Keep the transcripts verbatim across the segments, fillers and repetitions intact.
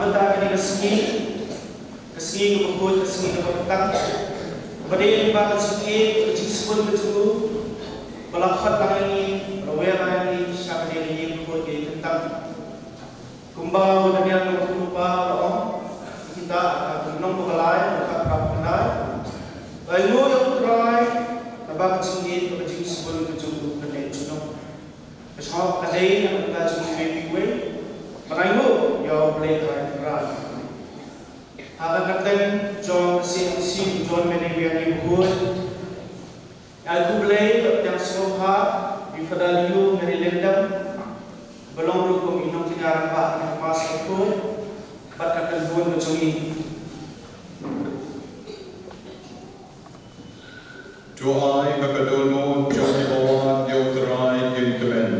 Mynta kane ka sngi, ka sngi kaba khuid, ka sngi kaba kyntang, ba dei lyngba ka jingïeit, ka jingsbun ka jong u, ba la khot lang ïa ngi, ba la wer lang ïa ngi sha kane ka ïing khuid, ka ïing kyntang. Kumba u Daniel u kyrpad, u ong, kita, ka lynnong kaba lai, ka kyrpad kaba lai. Ainguh ïa U Trai, naba ka jingïeit, ka jingsbun ka jong u kan leh junom. Ka shong ka dei na ka bynta jong iwei pa iwei. Ban ainguh ïa U Blei Trai Trai. Ha ka kyrteng jong ka C M C John Mary Vianney Bakhuid. Ïa U Blei bad pdiang sngewbha ïa u Father Leo Mary Lyngdoh, ba long ruh kum i nongkñia rangbah ha ka Mass Bakhuid bad ka kynhun ka jong ngi. To ai ba ka dohnud jong kiba wad ïa U Trai kin kmen.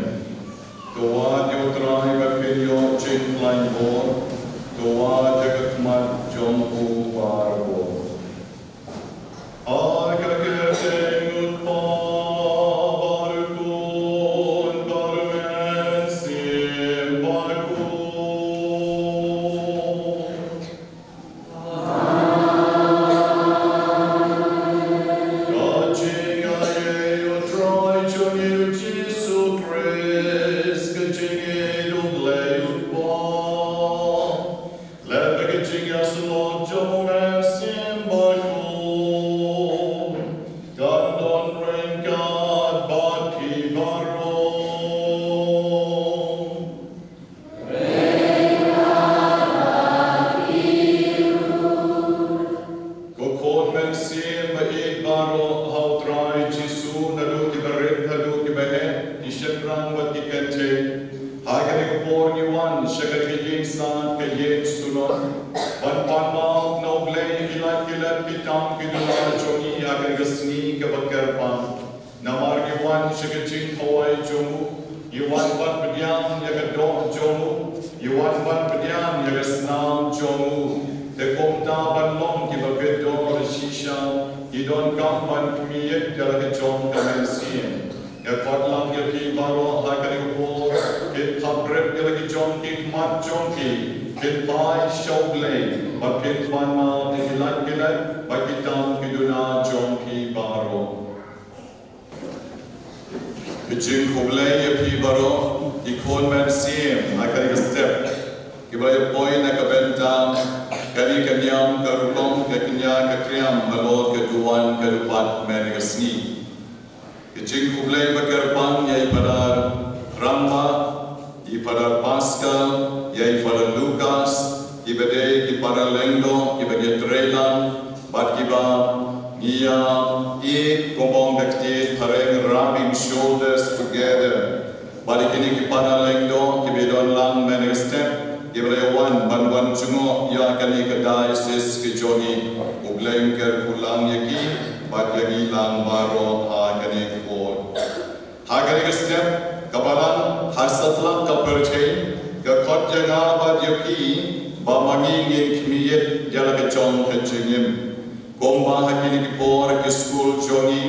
To wad ïa U Trai ba phin ïoh jingkhlaiñ bor. To wad ïa ka khmat jong u barabor. Ha ka kyrteng U Kpa bad U Khun bad U Mynsiem Bakhuid. Ka jingaiei U Trai jong ngi U Jisu Khrist, ka jingïeit U Blei U Kpa, lem bad ka jingïasyllok jong U Mynsiem Bakhuid, kan don ryngkat bad phi baroh. Ko Khun mynsiem ba ïeit baroh ha U Trai Jisu, naduh kiba rit haduh kiba heh, ki shynrang bad ki kynthei, ha kane ka por ngi wan sha ka ïing sat, ka ïing suno, ban pan map na U Blei ïa ki lad ki lem, ki tam ki duna jong ngi ha kane ka sngi kaba kyrpang. Namar ngi wan sha ka jingkhawai jong u, ngi wan ban pdiang ïa ka doh jong u, ngi wan ban pdiang ïa ka snam jong u. Te kumta ban long kiba bit dor shisha, ngi donkam ban khmih ïa la ka jong ka mynsiem. Nga khot lang ïa phi baroh ha kane ka por, phin kham rep ïa la ki jong ki khmat jong phi, phin phai sha U Blei, bad phin pan map ïa ki lad ki lem, bad ki tam ki duna jong phi baroh. Ka jingkhublei ïa phi baroh, ki khun mynsiem, ha kane ka step. Kiba ïa poi na ka bynta kane ka niam ka rukom, ka kñia ka kriam halor ka duwan ka dupat mynne ka sngi. Ka jingkhublei ba kyrpang ïa i Phadar Ramba, i Phadar Pascal, ïa i Phadar Lucas, kiba dei ki para lyngdoh kiba ngi ïatreilang bad kiba ngi ïa ïeit kumba ong ka ktien phareng, rubbing shoulders together. Bad ïa kine ki para lyngdoh kiba don lang mynne ka step, kiba la wan ban wan jngoh ïa kane ka diocese ka jong ngi. U Blei un kyrkhu lang ïa ki bad ïa ngi lang baroh ha kane ka por. Ha kane ka step, ka Balang ha satlak ka pyrthei ka khot ïa nga bad ïa phi ba ma ngi ngin khmih ïa la ka jong ka jingim. Kumba ha kine ki por ki skul jong ngi,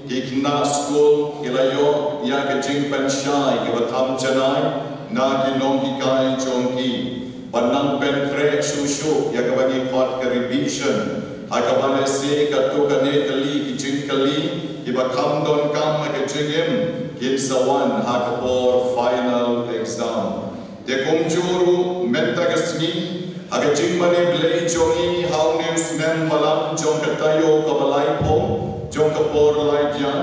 ki khynnah skul ki la ïoh ïa ka jingpynshai kaba kham janai na ki nonghikai jong ki. Ban nang pynkhreh shuh shuh ïa kaba ngi khot ka revision, ha kaba lehse katto katne tylli ki jingkylli kiba kham donkam ha ka jingim kin sa wan ha ka por final exam. Te kumjuh ruh mynta ka sngi, ha ka jingmane Blei jong ngi ha une u snem balang jong ka taïew kaba laiphew jong ka por laitïa,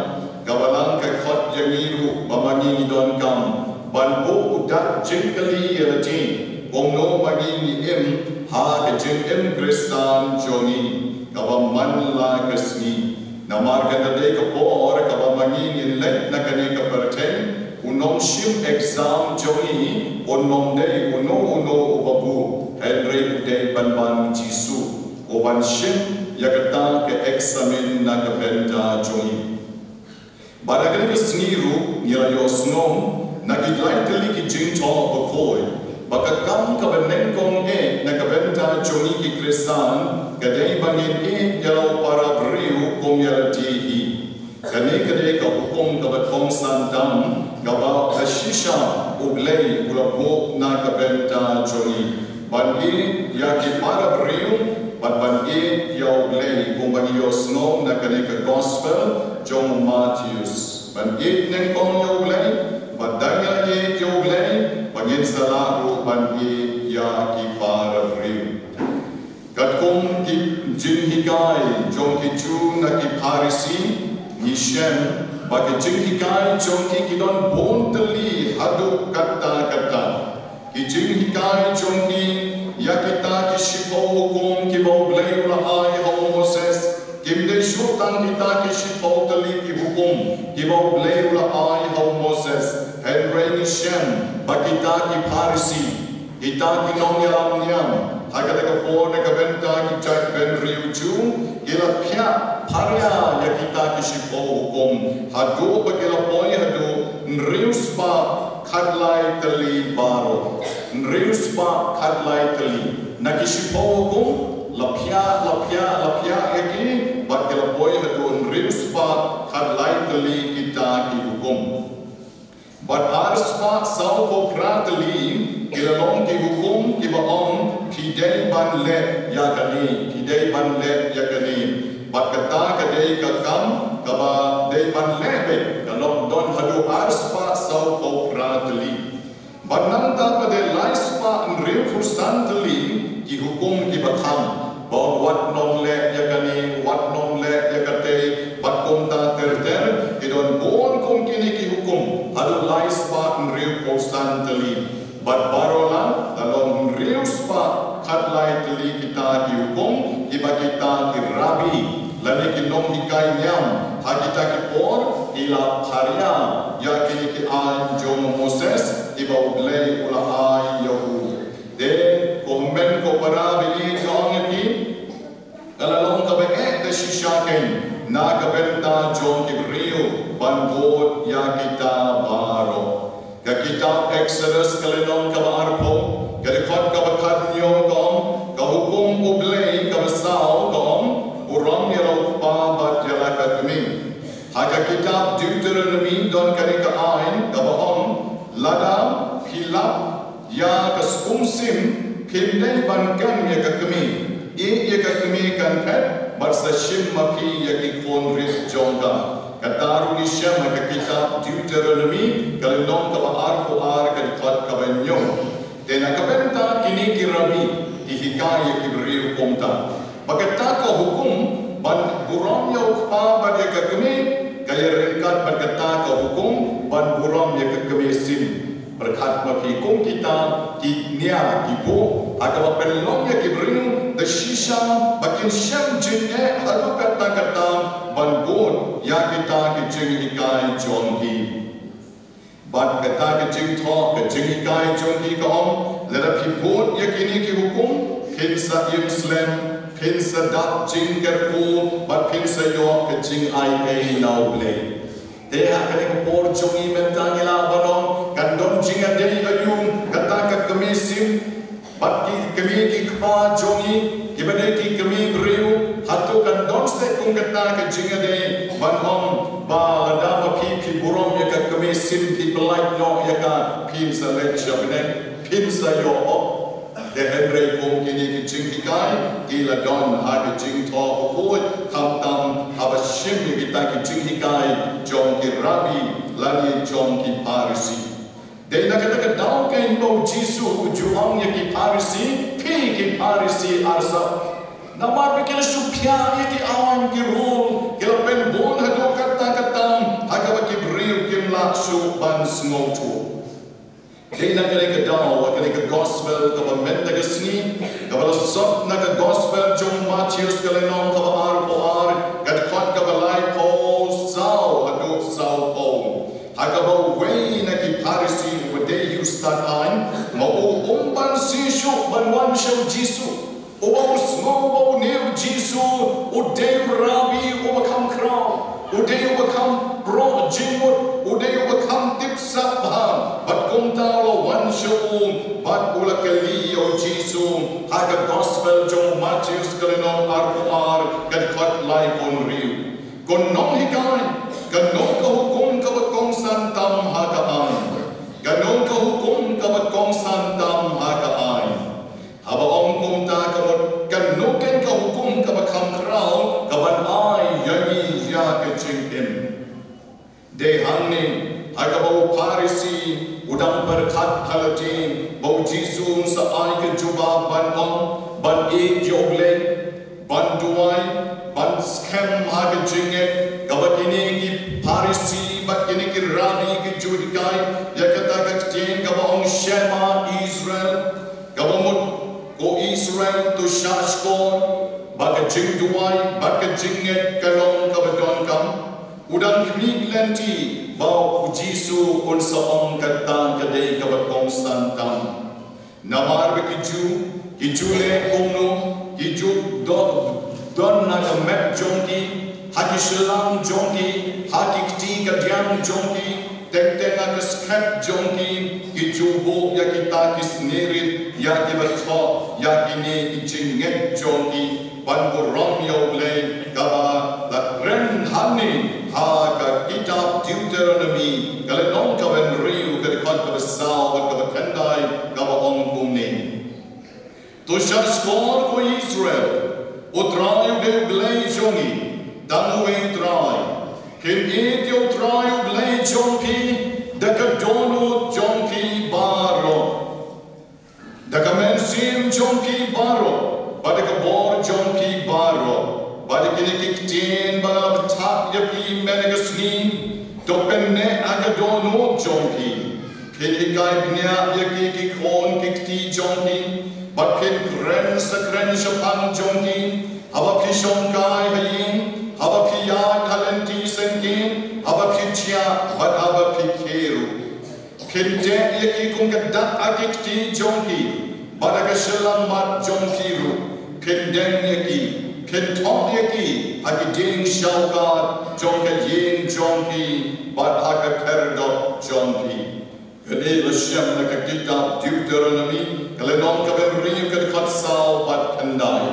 ka Balang ka khot ïa ngi ruh ba ma ngi ngi donkam ban buh u dak jingkylli ïa lade, kumno ma ngi ngi im ha ka jingim Khristan jong ngi kaba man la ka sngi. Namar kata dei ka por kaba ma ngi ngin leit na kane ka pyrthei, un ym shim exam jong ngi un ym dei uno uno uba buh, hynrei u dei ban ban u Jisu uban shim ïa kata ka eksamin na ka bynta jong ngi. Bad ha kane ka sngi ruh ngi la ïohsngew na ki lai tylli ki jingthoh bakhuid ba ka kam kaba nyngkong eh na ka bynta jong ngi ki Khristan ka dei ba ngin ïeit ïa la u para briew kum ïa lade hi. Kane ka dei ka hukum kaba kongsan tam kaba shisha U Blei u la buh na ka bynta jong ngi. Ban ïeit ïa ki para briew bad ban ïeit ïa U Blei, kumba ngi ïohsngew na kane ka gospel jong u Mathaios. Ban ïeit nyngkong ïa U Blei, bad dang ïa ïeit ïa U Blei, ba ngin sa lah ruh ban ïeit ïa ki para briew. Katkum ki jinghikai jong ki Jiw na ki Pharisi, ngi shem ba ki jinghikai jong ki ki don bun tylli haduh katta katta. Ki jinghikai jong ki ïa kita ki shiphew hukum kiba U Blei u la ai ha u Moses, kim dei shuh tang kita ki shiphew tylli ki hukum kiba U Blei u la ai ha u Moses. Hynrei ngi shem ba kita ki Pharisi, kita ki nongïalam niam, ha kata ka por na ka bynta ki jaitbynriew Jiw, ki la phiah pharia ïa kita ki shiphew hukum haduh ba ki la poi haduh hynriew spah khatlai tylli baroh. Hynriew spah khatlai tylli. Na ki shiphew hukum, la phiah, la phiah, la phiah ïa ki, bad ki la poi haduh hynriew spah khatlai tylli kita ki hukum. Bad ar spah sawphew phra tylli ki la long ki hukum kiba ong, phi dei ban leh ïa kane, phi dei ban leh ïa kane. Bad kata ka dei ka kam kaba dei ban leh beit, ka long don haduh ar spah sawphew phra tylli. Bad nangta pat de lai spah hynriewphew san tylli ki hukum kiba kham, ba wat nym leh ïa kane, wat nym leh ïa kata, bad kumta ter ter, ki don bun kum kine ki hukum haduh lai spah hynriewphew san tylli. Bad baroh lang, la long hynriew spah khatlai tylli kita ki hukum kiba kita ki rabbi lane ki nonghikai niam ha kita ki por ki la pharia ïa kine ki aiñ jong u Moses kiba U Blei u la ai ïa u. Te ko hynmen ko para ba ïeit, ka ong ïa ki, ka la long kaba eh da shisha keiñ na ka bynta jong ki briew ban bud ïa kita baroh. Ka kitab Exodus ka lynnong kaba arphew, ka dkhot kaba khathynñiew ka ong, ka hukum U Blei kaba saw ka ong, burom ïa la u kpa bad ïa la ka kmie. Ha ka kitab Deuteronomy don kane ka aiñ kaba ong, lada phi lap ïa ka skum sim, phim dei ban kem ïa ka kmie. Ïeit ïa ka kmie kan phet, bad sa shim ma phi ïa ki khun rit jong ka. Kata ruh ngi shem ha ka kitab Deuteronomy, ka lynnong kaba arphew ar, ka dkhot kaba hynñiew. Te na ka bynta kine ki rabbi, ki hikai ïa ki briew kumta, ba kata ka hukum ban burom ïa u kpa bad ïa ka kmie, ka ïaryngkat bad kata ka hukum ban burom ïa ka kmie sim. Pyrkhat ma phi, kum kita ki nia ki buh ha kaba pynlong ïa ki briew da shisha ba kin shem jingeh haduh katta katta ban bud ïa kita ki jinghikai jong ki. Bad kata ka jingthoh, ka jinghikai jong ki ka ong, lada phi bud ïa kine ki hukum, phin sa im slem, phin sa dap jingkyrkhu, bad phin sa ïoh ka jingai ei na U Blei. Te ha kane ka por jong ngi mynta ngi lah ban ong, kan don jingïadei aïu kata ka kmie sim bad ki kmie ki kpa jong ngi kiba dei ki kmie briew? Hato kan don seh kum kata ka jingïadei ban ong ba lada ma phi phi burom ïa ka kmie sim, phi pyllait noh ïa ka, phin sa leit sha bneng, phin sa ïoh hok? Te hynrei kum kine ki jinghikai ki la don ha ka jingthoh bakhuid, khamtam haba shim ïa kita ki jinghikai jong ki rabbi lane jong ki Pharisi. Dei na kata ka daw keiñ ba U Jisu u ju ong ïa ki Pharisi, phi ki Pharisi arsap. Namar ba ki la shu phiah ïa ki aiñ ki rule, ki la pynbun haduh katta katta, ha kaba ki briew kim lah shuh ban sngewthuh. Dei na kane ka daw, ha kane ka gospel kaba mynta ka sngi, kaba la sot na ka gospel jong u Mathaios ka lynnong kaba arphew ar, ka dkhot kaba laiphew saw haduh sawphew. Ha kaba uwei na ki Pharisi uba dei u stad aiñ, ma u um banse shuh ban wan sha u Jisu. Uba u sngew ba une u Jisu u dei u rabbi uba kham khraw, u dei uba kham proh jingmut, u dei uba kham tip sap bha, bad kumta u la wan sha u bad u la kylli ïa u Jisu. Ha ka gospel jong u Mathaios ka lynnong arphew ar, ka dkhot laiphew hynriew. Ko nonghikai, kano ka hukum kaba kongsan tam ha ka aiñ? Kano ka hukum kaba kongsan tam ha ka aiñ? Ha Ban ïeit ïa U Blei, ban duwai, ban skhem ha ka jingngeit, kaba kine ki Pharisi bad kine ki rabbi ki Jiw hikai ïa kata ka ktien kaba ong, Shema Israel, kaba mut, ko Israel, to shahshkor ba ka jingduwai bad ka jingngeit ka long kaba donkam. U dang khmih lynti ba U Jisu un sa ong kata ka dei kaba kongsan tam. Namar ba ki Jiw, ki ju leh kumno? Ki ju don, don ha ka met jong ki, ha ki shyllang jong ki, ha ki kti kadiang jong ki, teng teng ha ka skhet jong ki, ki ju buh ïa kita ki snirit, ïa kiba thoh ïa kine ki jingngeit jong ki ban burom ïa U Blei, kaba la kren hangne ha ka kitab Deuteronomi, ka lynnong kaba hynriew, ka dkhot kaba saw bad kaba khyndai, kaba ong kumne: To shahshkor, ko Israel, U Trai u dei U Blei jong ngi, tang uwei U Trai. Phin ïeit ïa U Trai U Blei jong phi da ka dohnud jong phi baroh, da ka mynsiem jong phi baroh, bad da ka bor jong phi baroh, bad da kine ki ktien ba nga la bthah ïa phi mynne ka sngi, to pynneh ha ka dohnud jong phi. Phin hikai bniah ïa ki, ki khun ki kti jong phi, bad phin kren sa kren shaphang jong ki, haba phi shongkai ha ïing, haba phi ïaid ha lynti syngkien, haba phi thiah bad haba phi khie ruh. Phin teh ïa ki kum ka dak ha ki kti jong phi, bad ha ka shyllangmat jong phi ruh phin deng ïa ki. Phin thoh ïa ki ha ki dieng shawkar jong ka ïing jong phi, bad ha ka khyrdop jong phi. Kane la shem na ka kitab Deuteronomi, ka lynnong kaba hynriew, ka dkhot saw bad khyndai.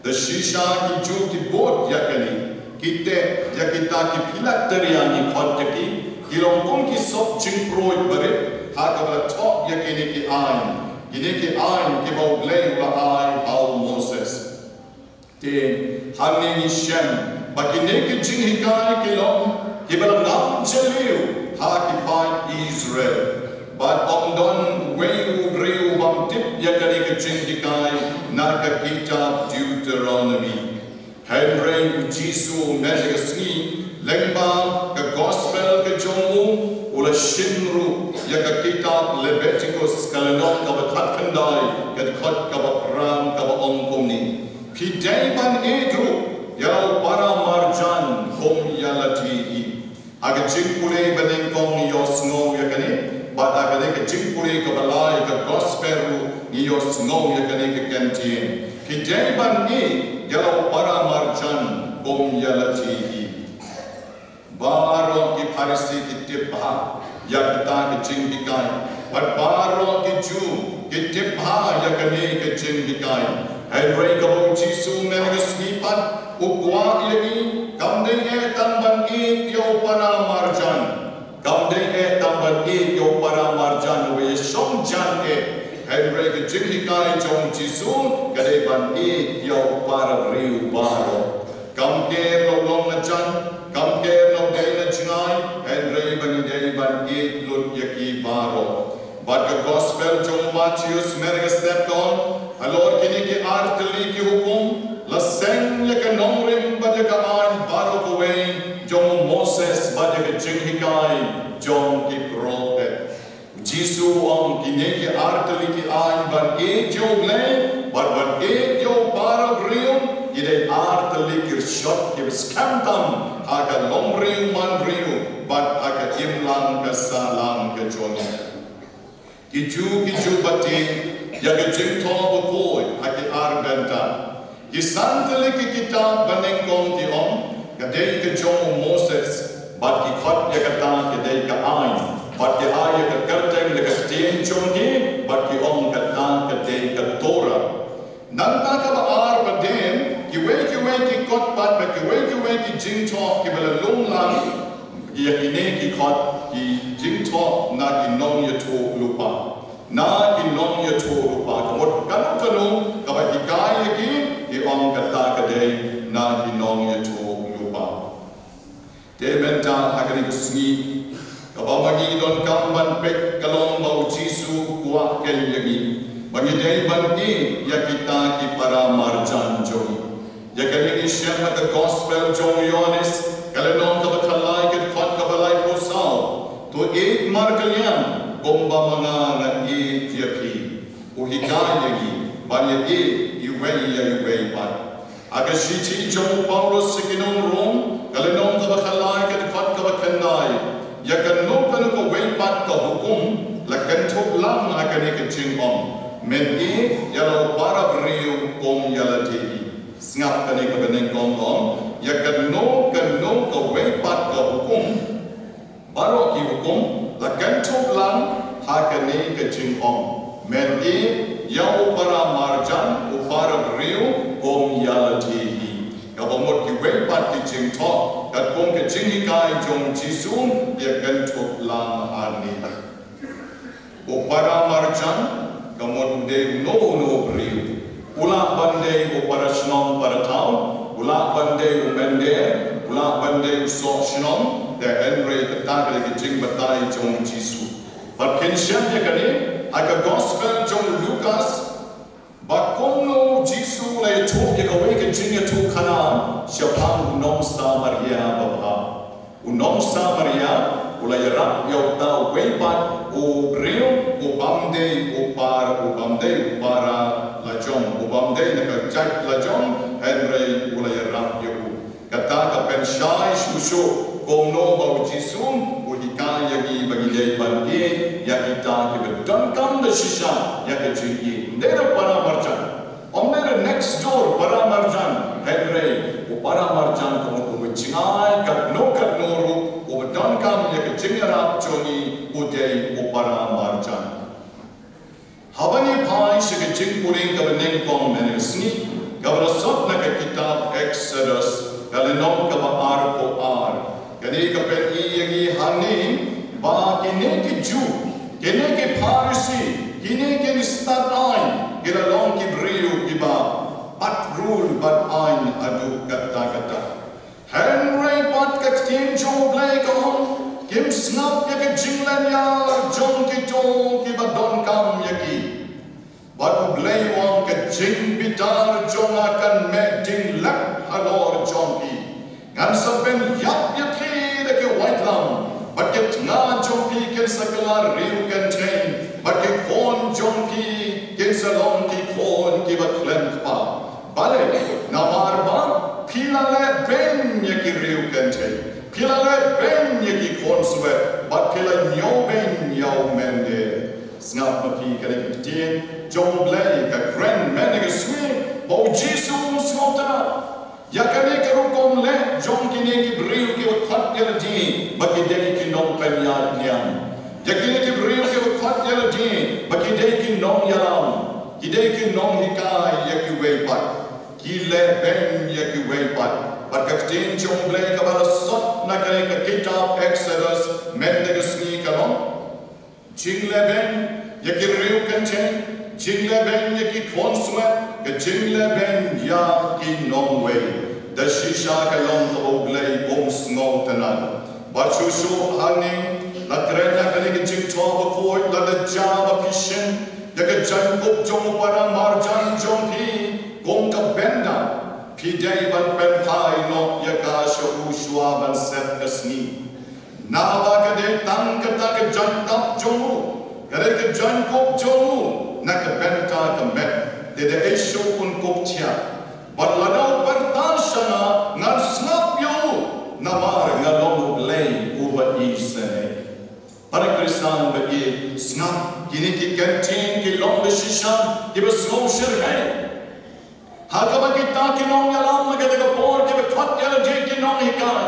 Da shisha ki Jiw ki bud ïa kane, ki teh ïa kita ki phylacteria, ngi khot ïa ki, ki long kum ki sop jingpruid barit, ha kaba la thoh ïa kine ki aiñ, kine ki aiñ kiba U Blei u la ai ha u Moses. Te hangne ngi shem ba kine ki jinghikai ki long kiba la ngam jylliew ha ki paid Israel. Bad ym don uwei u briew u bym tip ïa kane ka jinghikai na ka kitab Deuteronomi. Hynrei U Jisu mynta ka sngi, lyngba ka gospel ka jong u, u la shim ruh ïa ka kitab Leviticus, ka lynnong kaba khatkhyndai, ka dkhot kaba phra, kaba ong kumne: Phi dei ban ïeit ruh ïa la u para marjan kum ïa lade hi. Ha ka jingpule banyngkong ngi ïohsngew ïa kane, bad ha kane ka jingpule kaba lai ka gospel ruh ngi ïohsngew ïa kane ka kyntien: Phi dei ban ïeit ïa la u para marjan kum ïa lade hi. Baroh ki Pharisi ki tip bha ïa kata ka jinghikai, bad baroh ki Jiw ki tip bha ïa kane ka jinghikai. Hynrei kaba U Jisu mynta ka sngi pat u kwah ïa ki, kam dei eh tang ban ïeit ïa u para marjan. Kam dei eh tang ban ïeit ïa u para marjan uba ïashong jan eh. Hynrei ka jinghikai jong U Jisu ka dei ban ïeit ïa u para briew baroh. Kam ker la u long na jan, kam ker la u dei na jngai, hynrei ba ngi dei ban ïeit lut ïa ki baroh. Bad ka gospel jong u Mathaios mynta ka step ka ong, halor kine ki ar tylli ki hukum, la seng ïa ka nongrim bad ïa ka aiñ baroh kawei jong u Moses bad ïa ka jinghikai jong ki prophet. U Jisu u ong kine ki ar tylli ki aiñ, ban ïeit ïa U Blei bad ban ïeit ïa u para briew, ki dei ar tylli ki rshot kiba skhem tam ha ka longbriew manbriew bad ha ka imlang ka sahlang ka jong ngi. Ki Jiw ki ju bati ïa ka jingthoh bakhuid ha ki ar bynta. Ki san tylli ki kitab banyngkong ki ong ka dei ka jong u Moses, bad ki khot ïa kata ka dei ka aiñ, bad ki ai ïa ka kyrteng da ka ktien jong ki, bad ki ong kata ka dei ka Torah. Nangta kaba ar, ba dei kiwei kiwei ki kot pat bad kiwei kiwei ki jingthoh kiba la lum lang, ïa kine ki khot ki jingthoh na ki nongïathuhlypa. Na ki nongïathuhlypa. Ka mut kano kano kaba hikai ïa ki, ki ong kata ka dei na ki nongïathuhlypa. Te mynta ha kane ka sngi, kaba ma ngi donkam ban peit ka long ba U Jisu u kwah kein ïa ngi ba ngi dei ban ïeit ïa ki para marjan jong ngi. Ïa kane ngi shem ha ka gospel jong u Ïoannis, ka lynnong kaba khatlai, ka dkhot kaba laiphew saw. To ïeit markylliang kumba ma nga nga ïeit ïa phi. U hikai ïa ngi ban ïa ïeit iwei ïa iwei pat. Ha ka shithi jong u Paulus sha ki nong Rom, ka lynnong kaba khatlai, ka dkhot kaba khyndai. Ïa kano kano kawei pat ka hukum la kynthup lang ha kane ka jingong, men ïeit ïa la u para briew kum ïa lade hi. Sngap kane kaba nyngkong ong, ïa kano kano kawei pat ka hukum, baroh ki hukum la kynthup lang ha kane ka jingong, men ïeit ïa u para marjan, u para briew kum ïa lade hi. Kaba mut kiwei pat ki jingthoh katkum ka jinghikai jong u Jisu ïa kynthup lang hangne. U para marjan ka mut u dei uno uno u briew. U lah ban dei u para shnong para thaw, u lah ban dei u mynder, u lah ban dei u soh shnong, te hynrei kata ka dei ka jingbatai jong u Jisu. Bad kin shem ïa kane ha ka gospel jong u Lukas, ba kumno u Jisu u la ïathuh ïa kawei ka jingïathuhkhana shaphang u nong Samaria babha. U nong Samaria u la ïarap ïa uta uwei pat u briew u bym dei u para, u bym dei u para lajong, u bym dei na ka jait lajong, hynrei u la ïarap ïa u. Kata ka pynshai shuh shuh kumno ba u Jisu u hikai ïa ngi ba ngi dei ban ïeit ïa kita kiba donkam da shisha ïa ka jingïeit. Ym dei da para marjan, ym dei da next door para marjan, hynrei u para marjan ka mut u jngai katno katno ruh uba donkam ïa ka jingïarap jong ngi u dei u para marjan. Haba ngi phai sha ka jingpule kaba nyngkong mynne ka sngi, kaba la sot na ka kitab Exodus, ka lynnong kaba arphew ar. Kane ka pyni ïa ngi hangne ba kine ki Jiw, kine ki Pharisi, kine ki stad aiñ, ki la long ki briew kiba bat rule bat aiñ haduh katta katta. Hynrei pat ka ktien jong U Blei ka ong, kim sngap ïa ka jinglynñiar jong kito kiba donkam ïa ki. Bad U Blei u ong, ka jingbitar jong nga kan meh ding lep halor jong phi. Ngan sa pynïap ïa phi da ki waitlam, bad ki tnga jong phi kin sa kylla riew kynthei, bad ki khun jong phi kin sa long ki khun kiba khlem kpa. Balei? Namar ba phi la leh beiñ ïa ki riew kynthei, phi la leh beiñ ïa ki khun swet, bad phi la ñiew beiñ ïa u mynder. Sngap ma phi kane ka ktien jong U Blei ka kren mynne ka sngi ba U Jisu um sngewtynnad ïa kane ka rukom leh jong kine ki briew kiba khot ïa lade ba ki dei ki nongpynïaid niam, ïa kine ki briew kiba khot ïa lade ba ki dei ki nongïalam, ki dei ki nonghikai ïa kiwei pat. Ki leh beiñ ïa kiwei pat. Bad ka ktien jong U Blei kaba la sot na kane ka kitab Exodus mynne ka sngi ka long, jingleh beiñ ïa ki riew kynthei, jingleh beiñ ïa ki khun swet, ka jingleh beiñ ïa ki nongwei. Da shisha ka long kaba U Blei um sngewtynnad. Bad shuh shuh hangne la kren ïa kane ka jingthoh bakhuid, lada jia ba phi shim ïa ka jaiñkup jong u para marjan jong phi kum ka bynda, phi dei ban pynphai noh ïa ka sha u shuwa ban set ka sngi. Naba ka dei tang kata ka jaiñtap jong u, ka dei ka jaiñkup jong u na ka bynta ka met. Te da ei shuh un kup thiah. Bad lada u pyrta sha nga, ngan sngap ïa u, namar nga long U Blei uba isynei. Para Khristan ba ïeit, sngap, kine ki kyntien ki long da shisha kiba sngewsih. Ha kaba kita ki nongïalam ha kata ka por kiba khot ïa lade ki nonghikai,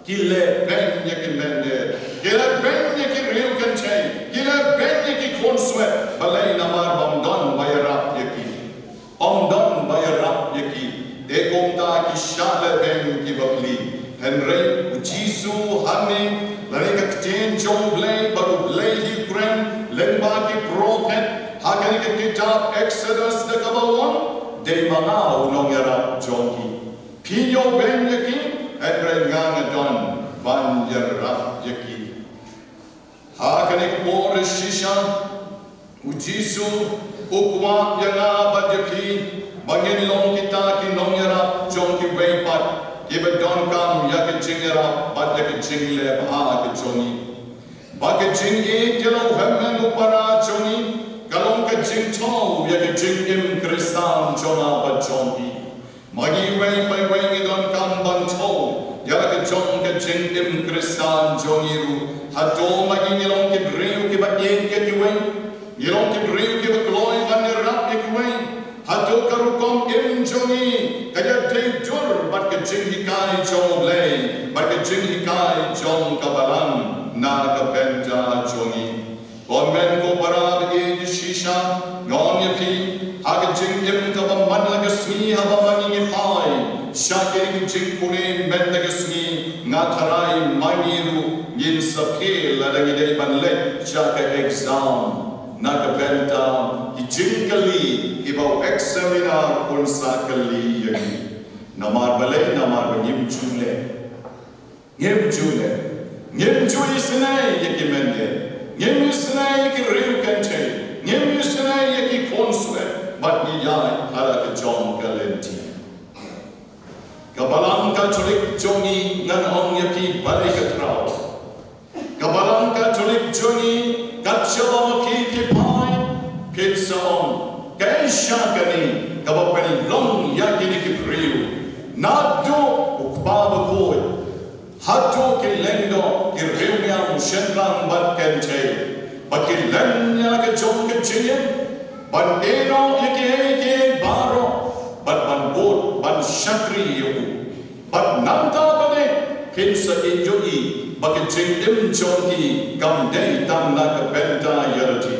ki leh beiñ ïa ki mynder, ki leh beiñ ïa ki riew kynthei, ki leh beiñ ïa ki khun swet. Balei? Namar ba ym don ba ïarap ïa ki. Ym don ba ïarap ïa ki. Te kumta ki shah leh beiñ ki bapli. Hynrei U Jisu hangne, lane ka ktien jong U Blei, ba U Blei hi u kren lyngba ki prophet ha kane ka kitab Exodus da kaba ong, dei ma nga u nongïarap jong ki. Phi ñiew beiñ ïa ki, hynrei nga nga don ban ïarap ïa ki. Ha kane ka por shisha U Jisu u kwah ïa nga bad ïa phi ba ngin ka jingleh bha ka jong ngi. Ba ka jingïeit ïa la u hynmen u para jong ngi ka long ka jingthew ïa ka jingim Khristan jong nga bad jong phi. Ma ngi iwei pa iwei ngi donkam ban thew ïa la ka jong ka jingim Khristan jong ngi ruh. Hato ma ngi ngi long ki briew kiba ïeit ïa kiwei? Ngi long ki briew kiba kloi ban ïarap ïa kiwei? Hato ka rukom im jong ngi ka ïadei dur bad ka jinghikai jong U Blei, bad ka jinghikai jong ka Balang na ka bynta jong ngi? Ko hynmen ko para ba ïeit shisha, nga ong ïa phi, ha ka jingim kaba man la ka sngi haba ma ngi ngi phai sha kine ki jingpule mynta ka sngi, nga tharai ma ngi ruh ngin sa fail lada ngi dei ban leit sha ka exam na ka bynta ki jingkylli kiba u examiner un sa kylli ïa ngi. Namar balei? Namar ba ngim ju leh. Ngim ju leh. Ngim ju isynei ïa ki mynder. Ngim isynei ïa ki riew kynthei. Ngim isynei ïa ki khun swet. Bad ngi ïaid ha la ka jong ka lynti. Ka Balang Katholik jong ngi, ngan ong ïa phi balei ka khraw. Ka Balang Katholik jong ngi, kat shaba ma phi phi phai, phin sa ong, kaei sha kane kaba pynlong ïa kine ki briew, naduh u kpa bakhuid haduh ki lyngdoh, ki riewniam shynrang bad kynthei, ba ki len ïa la ka jong ka jingim ban ïehnoh ïa kiei kiei baroh, bad ban bud ban shakri ïa u. Bad nangta pat phin sa ïohi ba ka jingim jong ki kam dei tang na ka bynta ïalade.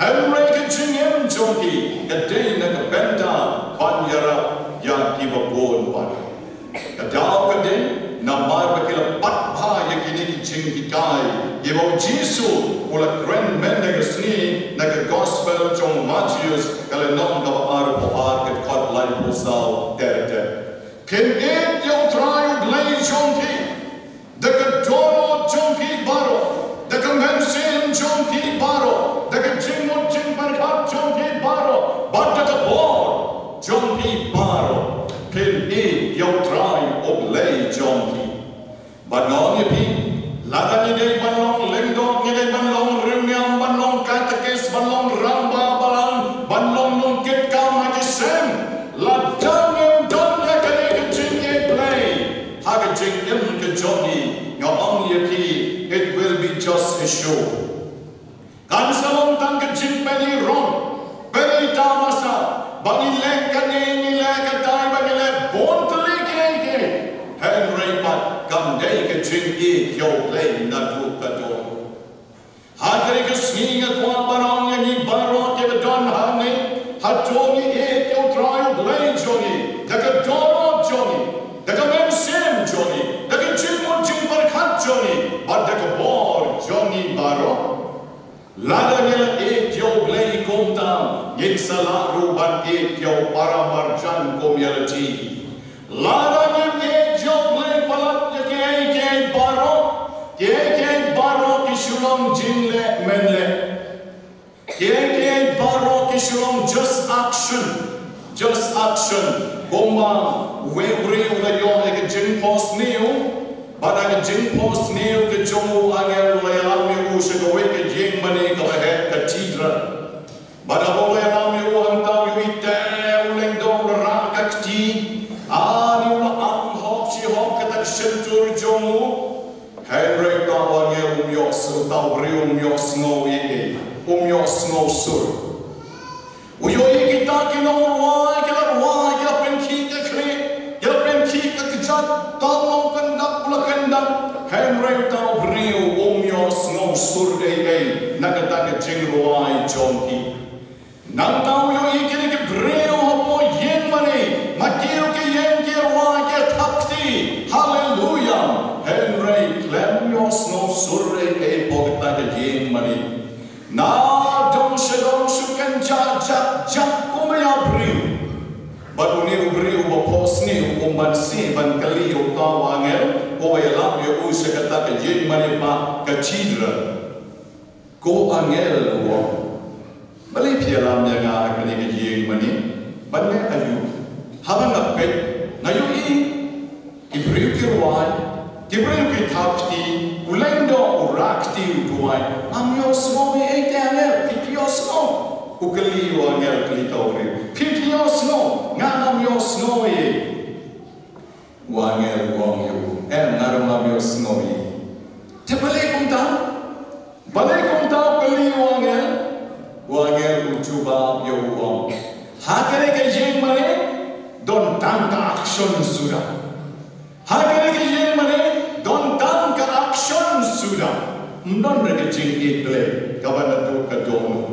Hynrei ka jingim jong ki ka dei na ka bynta ban ïarap ïa kiba bun pat. Ka daw ka dei namar ba ki la bat bha ïa kine ki jinghikai kiba u Jisu u la kren mynta ka sngi na ka Gospel jong u Mathaios, ka lynnong kaba arphew ar, ka dkhot laiphew saw ter ter. Phin ïeit ïa U Trai U Blei jong phi da ka dohnud jong phi baroh, da ka mynsiem jong phi baroh, da ka jingmut jingpyrkhat jong phi baroh, bad da ka bor jong phi baroh. Phin ïeit ïa U Trai U Blei jong phi. Bad nga ong ïa phi, lada ngi dei ban long lyngdoh, ngi dei ban long riewniam, ban long katekis, ban long rangbah balang, ban long nongkitkam ha ki seng, lada ngim don ïa kane ka jingïeit Blei ha ka jingim ka jong ngi, nga ong ïa phi, it will be just a show. Kan sa long tang ka jingpyni rong, pyni tamasa, ba ngi leh kane, ngi leh katai, ba ngi leh bun tylli kiei kiei. Hynrei pat kam dei ka jingïeit ïa U Blei naduh ka daw. Ha kane ka sngi nga kwah ban ong ïa ngi baroh kiba don hangne, hato ngi ïeit ïa U Trai U Blei jong ngi da ka dohnud jong ngi, da ka mynsiem jong ngi, da ka jingmut jingpyrkhat jong ngi, bad da ka bor jong ngi baroh? Lada ngi la ïeit ïa U Blei kumta, ngin sa lah ruh ban ïeit ïa u para marjan kum ïa lade. Lada ngim ïeit ïa U Blei palat ïa kiei kiei baroh, kiei kiei baroh ki shu long jingleh mynleh. Kiei kiei baroh ki shu long just action. Just action. Kumba uwei u briew u la ïoh ïa ka jingphohsniew, bad ha ka jingphohsniew ka jong u, angel u la ïalam ïa u sha kawei ka ïing mane kaba heh cathedral. Bad haba u la ïalam ïa u hangta u ïohi te u lyngdoh u la rah ka kti, ani u la ang hok shi hok kata ka shyntur jong u. Hynrei uta u angel um ïohsngew, uta u briew um ïohsngew ei ei, um ïohsngew sur. U ïohi kita ki nongrwai ki la rwai, ki la pynkhih ka khlieh, ki la pynkhih ka kjat, tang long kyndak u la kyndak. Hynrei uta u briew um ïohsngew sur ei ei na kata ka jingrwai jong ki. Nangta u ïohi kine ki briew hapoh ïing mane, ma kiew ki ïeng ki rwai ki thap kti, haleluya. Hynrei khlem ïohsngew sur ei ei hapoh kata ka ïing mane. Na dong sha dong shu kynjah jak jak kumba ïa briew. Bad une u briew uba phohsniew um banse ban kylli ïa uta u angel uba ïalam ïa u sha kata ka ïing mane ba cathedral. Ko angel u ong, balei phi ïalam ïa nga ha kane ka ïing mane? Ban leh aïu? Haba nga peit nga ïohi ki briew ki rwai, ki Ki briew ki thap kti, u lyngdoh, u rah kti, u duwai. Ngam ïohsngew ei ei te angel, phi phi ïohsngew? U kylli u angel kylli tawri. Phi phi ïohsngew? Nga ngam ïohsngew ei ei. U angel u ong ïa u, em, nga ruh ngam ïohsngew ei ei. Te balei kumta? Balei kumta u kylli u angel? U angel u jubab ïa u ong, ha kane ka ïing mane don tang ka action suda. Ha kane ka ïing mane don tang ka action suda. Ym don re ka jingïeit Blei kaba naduh ka dohnud.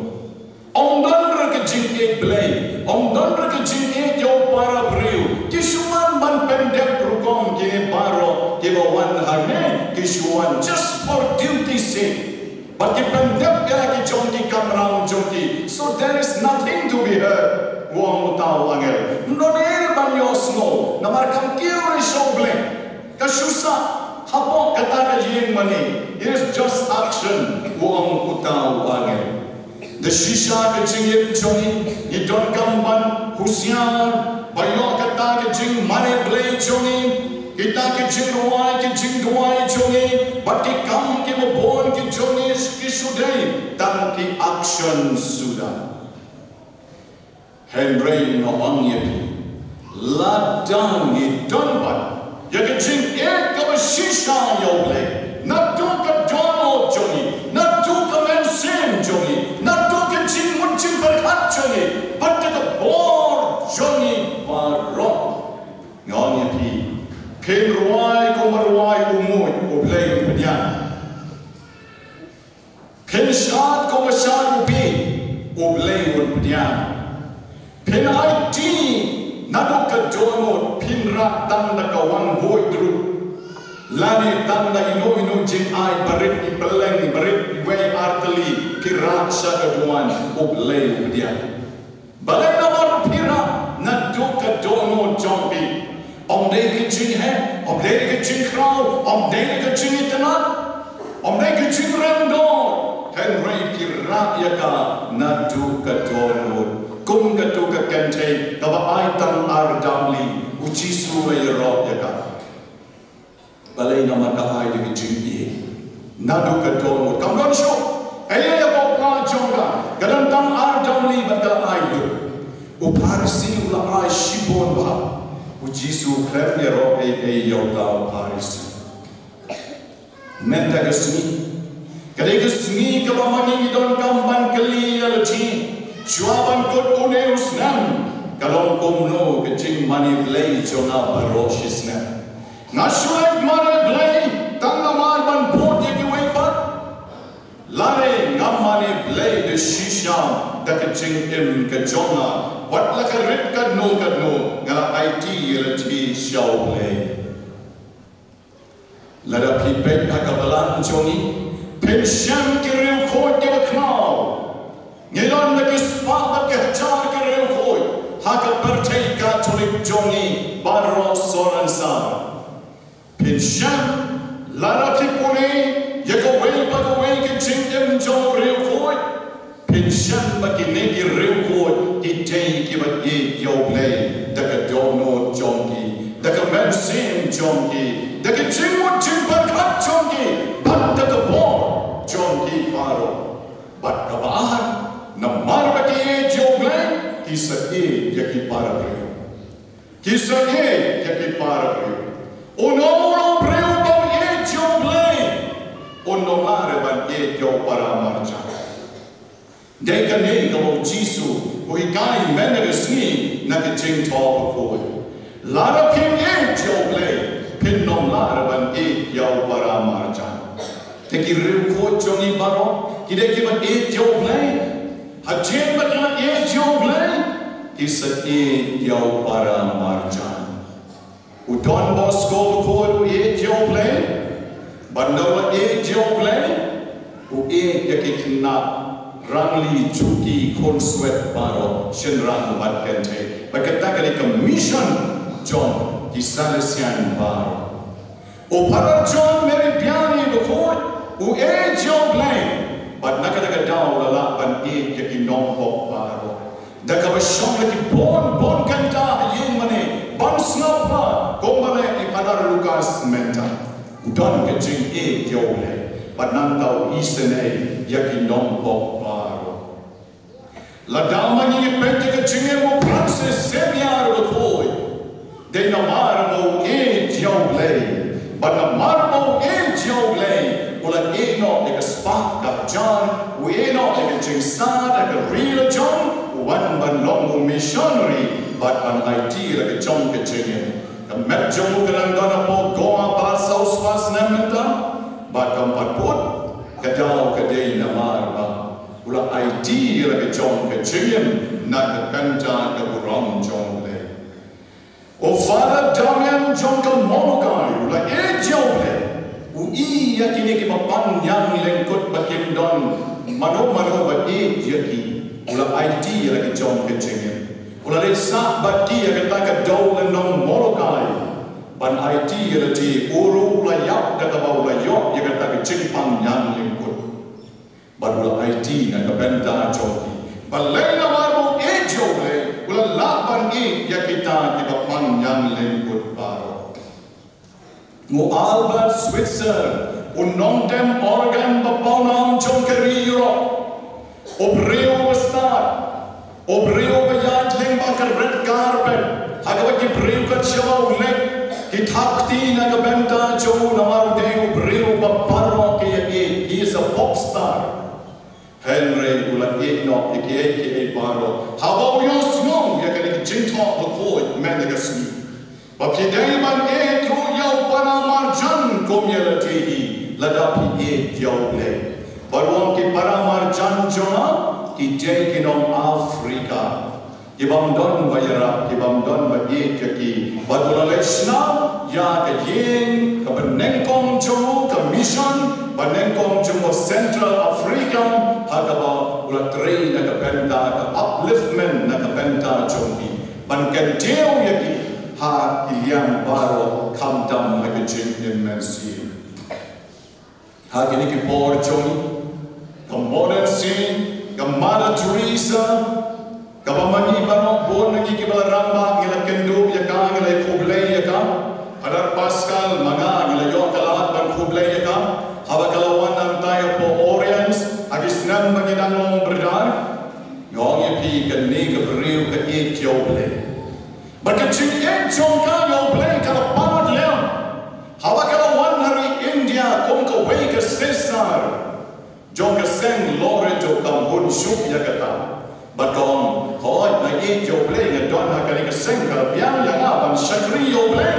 Ym don re ka jingïeit Blei, ym don re ka jingïeit ïa u para briew. Ki shu wan ban pyndep rukom kine baroh kiba wan hangne, ki shu wan just for duty sake. Bad ki pyndep ïa ki jong ki kamram jong ki. So there is nothing to be heard. U ong uta u angel. Ym don ei ei ban ïohsngew. Namar kam kiew re sha u Blei. Ka shu sah hapoh kata ka ïing mane. It is just action. U ong uta u angel. Da shisha ka jingim jong ngi, ngi donkam ban husiar ba ïoh kata ka jingmane Blei jong ngi. Kita ki jingrwai, ki jingduwai jong ngi bad ki kam kiba bun ki jong ngi ki shu dei tang ki action suda. Hynrei nga ong ïa phi, lada ngi don bad ïa ka jingïeit kaba shisha ïa u Blei naduh ka dohnud jong ngi, naduh ka mynsiem jong ngi, naduh ka jingmut jingpyrkhat jong ngi bad ka bor jong ngi baroh, nga ong ïa phi, phin rwai kumba rwai u mut, u Blei un pdiang. Phin shad kumba shad u bieit, u Blei un pdiang. Phin aiti naduh ka dohnud, phin rah tang da ka wang buit ruh, lane tang da ino ino jingai barit, i pylleng barit, iwei ar tylli, phi rah sha ka duwan, u Blei u pdiang. Balei? Namar phi rah naduh ka dohnud jong phi. Ym dei ka jingheh, ym dei ka jingkhraw, ym dei ka jingitynnad, ym dei ka jingrem dor. Hynrei phi rah ïa ka naduh ka dohnud. Kum kato ka kynthei kaba ai tang ar damli, u Jisu u la ïaroh ïa ka. Balei? Namar ka ai da ka jingïeit naduh ka dohnud. Kam don shuh ei ei ha ka pla jong ka, ka don tang ar damli bad ka la ai lut. U Pharisi u la ai shibun bha. U Jisu u khlem ïaroh ei ei ïa uta u Pharisi. Mynta ka sngi ka dei ka sngi kaba ma ngi ngi donkam ban kylli ïa lade, shuwa ban kut une u snem, ka long kumno ka jingmane Blei jong nga baroh shi snem? Nga shu leit mane Blei tang namar ban bud ïa kiwei pat, lane nga mane Blei da shisha da ka jingim ka jong nga, wat la ka rit katno katno nga la aiti ïa lade sha u Blei. Lada phi peit ha ka balang jong ngi, phin shem ki riewkhuid kiba khraw. Ngi don da ki spah bad ki hajar ki riewkhuid ha ka pyrthei Katholik jong ngi baroh sor ansar. Phin shem, lada phi pule ïa kawei pa kawei ka jingim jong u riewkhuid, phin shem ba kine ki riewkhuid ki dei kiba ïeit ïa u Blei da ka dohnud jong ki, da ka mynsiem jong ki, da ka jingmut jingpyrkhat jong ki, bad da ka bor jong ki baroh. Bad kaba ar, namar ba ki ïeit ïa u Blei, ki sa ïeit ïa ki para briew. Ki sa ïeit ïa ki para briew. Uno uno u briew bym ïeit ïa u Blei, un ym lah re ban ïeit ïa u para marjan. Dei kane kaba u Jisu u hikai mynta ka sngi na ka jingthoh bakhuid. Lada phim ïeit ïa u Blei, phin ym lah re ban ïeit ïa u para marjan. Te ki riewkhuid jong ngi baroh, ki dei kiba ïeit ïa u Blei? Hadien ba ki la ïeit ïa u Blei, ki sa ïeit ïa u para marjan. U Don Bosco bakhuid u ïeit ïa u Blei? Ban da u la ïeit ïa u Blei, u ïeit ïa ki khynnah rangli, juki, khunswet baroh, shynrang bad kynthei. Bad kata ka dei ka mission jong ki Salesian baroh. U Phadar John Mary Biani bakhuid u ïeit ïa u Blei, bad na kata ka daw u la lah ban ïeit ïa ki nongpop baroh. Da kaba shong la ki bun bun kynta ha ïing mane ban sngap bha, kumba leh i Phadar Lukas mynta. Don ka jingïeit ïa U Blei bad nangta u isynei ïa ki nongpop baroh. Lada ma ngi peit ïa ka jingim u Francis Xavier Bakhuid, dei namar ba u ïeit ïa U Blei. Bad namar ba u ïeit ïa U Blei, u la ïehnoh ïa ka spah ka hajar, u ïehnoh ïa ka jingstad ha ka ri la jong, u wan ban long u missionary bad ban aiti la ka jong ka jingim. Ka met jong u ka dang don hapoh Goa ba saw spah snem mynta, bad kam pat bud ka daw ka dei namar ba u la aiti la ka jong ka jingim na ka bynta ka burom jong U Blei. U Father Damian jong ka Molokai u la ïeit ïa U Blei. U i ïa kine kiba pang ñiang lyngkut ba kim don mano mano ba ïeit ïa ki. U la aiti ïa la ka jong ka jingim. U la leit sah bad ki ïa kata ka dewlynnong Molokai ban aiti ïa lade. U ruh u la ïap da kaba u la ïoh ïa kata ka jingpang ñiang lyngkut. Bad u la aiti na ka bynta jong ki. Balei? Namar ba u ïeit ïa U Blei, u la lah ban ïeit ïa kita kiba pang ñiang lyngkut baroh. U Albert Switzer, u nongtem organ ba pawnam jong ka ri Europe. U briew ba stad, u briew ba ïaid lyngba ka red carpet, ha kaba ki briew kat shaba u leit, ki thap kti na ka bynta jong u namar u dei u briew ba baroh ki ïa ïeit, he is a pop star. Hynrei u la ïehnoh ïa kiei kiei baroh. Haba u ïohsngew ïa kane ka jingthoh bakhuid mynta ka sngi, ba phi dei ban ïeit ruh ïa u para marjan kum ïa lade hi, lada phi ïeit ïa U Blei. Bad u ong, ki para marjan jong nga ki dei ki nong Afrika, ki bym don ba ïarap, ki bym don ba ïeit ïa ki. Bad u la leit shna ïa ka ïing kaba nyngkong jong u, ka mission ba nyngkong jong u, Central Africa, ha kaba u la trei na ka bynta ka upliftment, na ka bynta jong ki, ban kyntiew ïa ki ha ki liang baroh, khamtam ha ka jingim mynsiem. Ha kine ki por jong ngi, ka modern saint, ka Mother Teresa, kaba ma ngi baroh bun na ngi kiba la rangbah ngi la kynduh ïa ka, ngi la khublei ïa ka. Father Pascal, ma nga ngi la ïoh ka lad ban khublei ïa ka haba ka la wan nangta hapoh Orient ha ki snem ba ngi dang long briew. Nga ong ïa phi, kane ka briew ka ïeit ïa U Blei. Bad ka jingïeit jong ka ïa U Blei ka la palat liang haba ka la wan ha ri India kum kawei ka sister jong ka seng Loreto, kam hun shuh ïa kata. Bad ka ong, hooid, nga ïeit ïa U Blei, nga don ha kane ka seng, ka la biang ïa nga ban shakri ïa U Blei.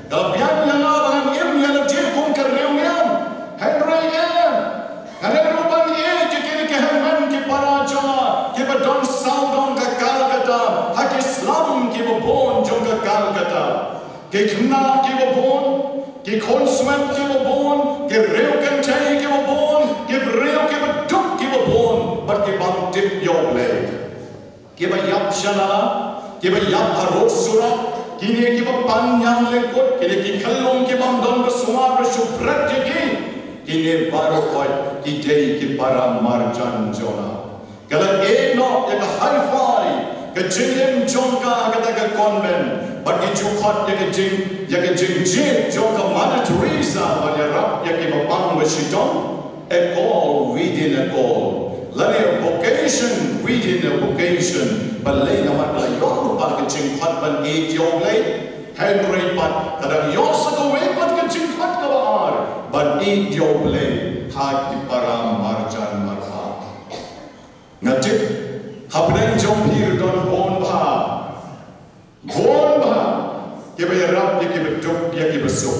Ka la biang ïa nga ba ngan im ïa lade kum ka riewniam. Hynrei em, nga dei ruh ban ïeit ïa kine ki hynmen ki para jong nga kiba don sawdong ka Calcutta, ha ki slum kiba bun jong ka Calcutta. Ki khynnah kiba bun, ki khunswet kiba bun, ki riew kynthei kiba bun, ki briew kiba duk kiba bun, bad ki bym tip ïa U Blei. Kiba ïap sha nala, kiba ïap harud surok, kine kiba pang ñiang lyngkut, kine ki khyllung ki bym don ba sumar ba shu bret ïa ki, kine baroh khoit ki dei ki para marjan jong nga. Ka la ïehnoh ïa ka hi-fi, ka jingim jong ka ha kata ka convent, bad ki ju khot ïa ka jing, ïa ka jingjied jong ka Mother Teresa ban ïarap ïa kiba pang ba shitom. A call within a call. Lane a vocation within a vocation. Balei? Namar ka la ïoh lypa ka jingkhot ban ïeit ïa U Blei. Hynrei pat ka dang ïoh sa kawei pat ka jingkhot kaba ar, ban ïeit ïa U Blei ha ki para marjan marpa. Nga tip hapdeng jong phi ruh don bun bha, bun bha kiba ïarap ïa kiba duk, ïa kiba suk.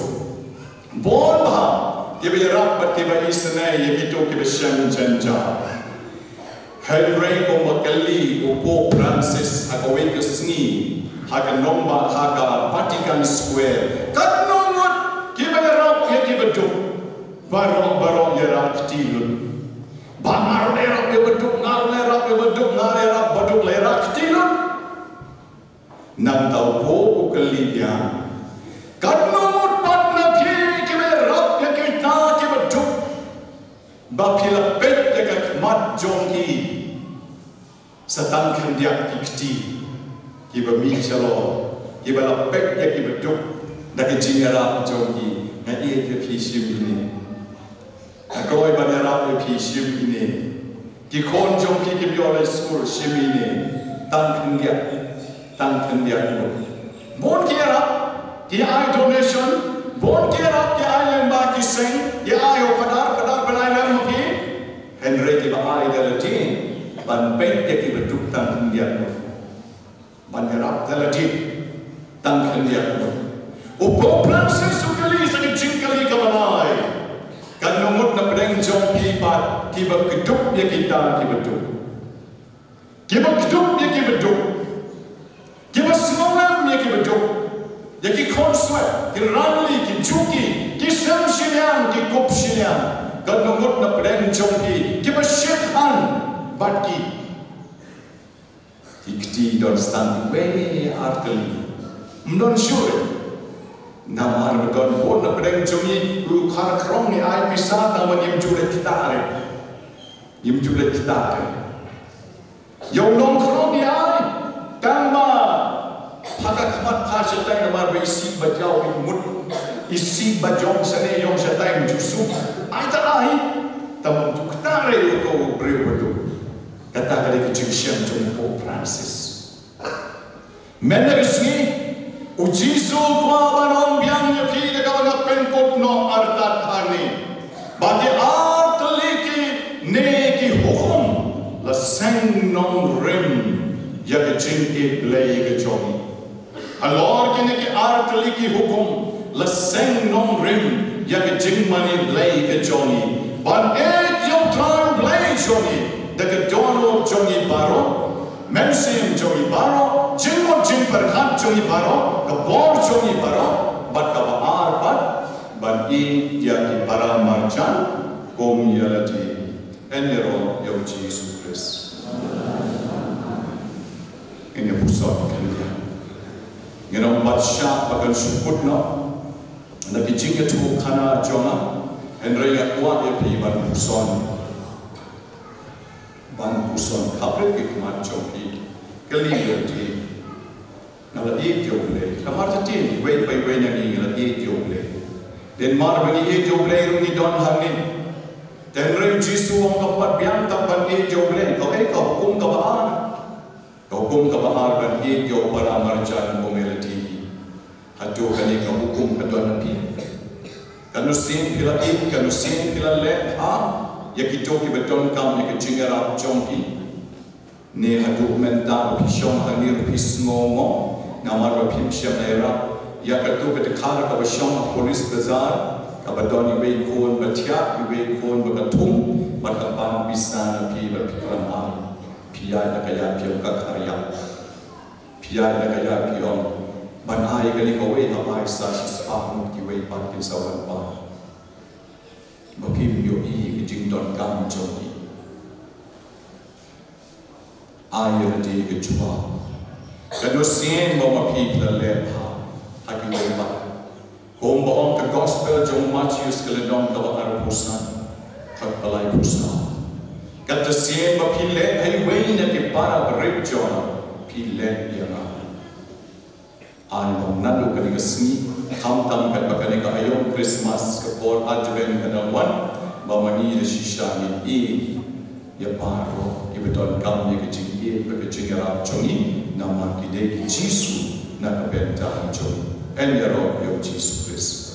Bun bha kiba ïarap bad kiba isynei ïa kito kiba shem jynjar. Hynrei kumba kylli u Pope Francis ha kawei ka sngi ha ka nongbah ha ka Vatican Square, katno ngut kiba ïarap ïa kiba duk? Baroh baroh ïarap kti lut. Ba nga ruh ïarap ïa ba duk, nga ruh ïarap ïa ba duk, nga ruh ïarap ba duk, la ïarap kti lut. Nangta u Pope u kylli biang, katno ngut pat na phi kiba ïarap ïa kita kiba duk, ba phi la peit ïa ka khmat jong ki sa tang khyndiat ki kti kiba mih shalor, kiba la peit ïa kiba duk da ka jingïarap jong ki? Nga ïeit ïa phi shim ine. Nga kloi ban ïarap ïa phi shim ine. Ki khun jong phi kim ïoh leit skul shim ine. Tang khyndiat. Tang khyndiat ngut. Bun ki ïarap, ki ai donation, bun ki ïarap, ki ai lyngba ki seng, ki ai ïa u Khadar, Khadar ban ai lem ma phi. Hynrei kiba ai da lade ban peit ïa kiba duk tang khyndiat ngut. Ban ïarap da lade tang khyndiat ngut. U Pope Francis u kylli sa ka jingkylli kaba lai. Katno ngut na pdeng jong phi pat kiba kdup ïa kita kiba duk. Kiba kdup ïa kiba duk. Kiba sngewlem ïa kiba duk. Ïa ki khun swet, ki ranli, ki juki, ki sem shiliang, ki kup shiliang. Katno ngut na pdeng jong phi kiba shit han bad ki. Ki kti don stang wei artylli. Ym don shuh. Namar ba don bun na pdeng jong ngi u khar khrong ngi ai pisa tang ba ngim ju leit ktah re. Ngim ju leit ktah re. Ïa u nongkhrong ngi ai tang ba pha ka khmat pha shatai namar ba i sih ba jaw i mut. I sih ba jong shane jong shatai ym ju suk. Ai ta ai. Tang ba ju ktah re ïa uto u briew ba duk. Kata ka dei ka jingshem jong u Pope Francis. Mynta ka sngi, u Jisu u kwah ban ong biang ïa phi da kaba nga pynkut noh artat hangne. Ba ki artylli ki ne ki hukum la seng nongrim ïa ka jingïeit Blei ka jong ngi. Halor kine ki artylli ki hukum la seng nongrim ïa ka jingmane Blei ka jong ngi. Ban ïeit ïa u Trai u Blei jong ngi da ka dohnud jong ngi baroh, mynsiem jong ngi baroh, jingmut jingpyrkhat jong ngi baroh, ka bor jong ngi baroh, bad kaba ar pat ban ïeit ïa ki para marjan kum ïa lade. Yn ïaroh ïa u Jisu Khrist. Ngin ïa puson khyndiat. Ngin ym bat shah ba kan shu kut noh na ki jingïathuhkhana jong nga. Hynrei nga kwah ïa phi ban puson. Ban puson khapret ki khmat jong phi. Kylli ïa u Blei. Nga la ïeit ïa u Blei. Namar te tin iwei pa iwei na ngi ngi la ïeit ïa u Blei. Te namar ba ngi ïeit ïa u Blei ruh ngi don hangne. Te hynrei u Jisu u ong kam pat biang tang ban ïeit ïa u Blei. Kaei ka hukum kaba ar? Ka hukum kaba ar ban ïeit ïa u para marjan kum ïa lade hi. Hato kane ka hukum ka don ha phi? Katno sien phi la ïeit, katno sien phi la leh bha ïa kito kiba donkam ïa ka jingïarap jong phi? Ne haduh mynta ba phi shong hangne ruh phi sngew mo, namar ba phim shym la ïarap ïa kato ka dkhar kaba shong ha Police Bazar, kaba don iwei i khun ba thiah, iwei i khun ba ka thung, bad ka pan pisa na phi ba phi khlem ai. Phi ïaid da ka ïapiang ka khar ïap. Phi ïaid da ka ïapiang ban ai kane kawei ha bai sa shispah ngut kiwei pat kin sa wan bai. Ba phim ïohi ka jingdonkam jong ki. Ai ïa lade ka jubab. Katno sien ba ma phi phi la leh bha ha kiwei pat. Kumba ong ka gospel jong u Mathaios ka lynnong kaba arphew san, khat ba laiphew saw. Katno sien ba phi leh ha iwei na ki para barit jong nga phi leh ïa nga. Ai ba naduh kane ka sngi, khamtam katba kane ka aïom Christmas, ka por Advent ka dang wan, ba ma ngi da shisha ngin ïeit ïa baroh kiba donkam ïa ka jingïeit bad ka jingïarap jong ngi, namar ki dei ki Jisu na ka bynta jong ngi. Yn ïaroh ïa u Jisu Khrist.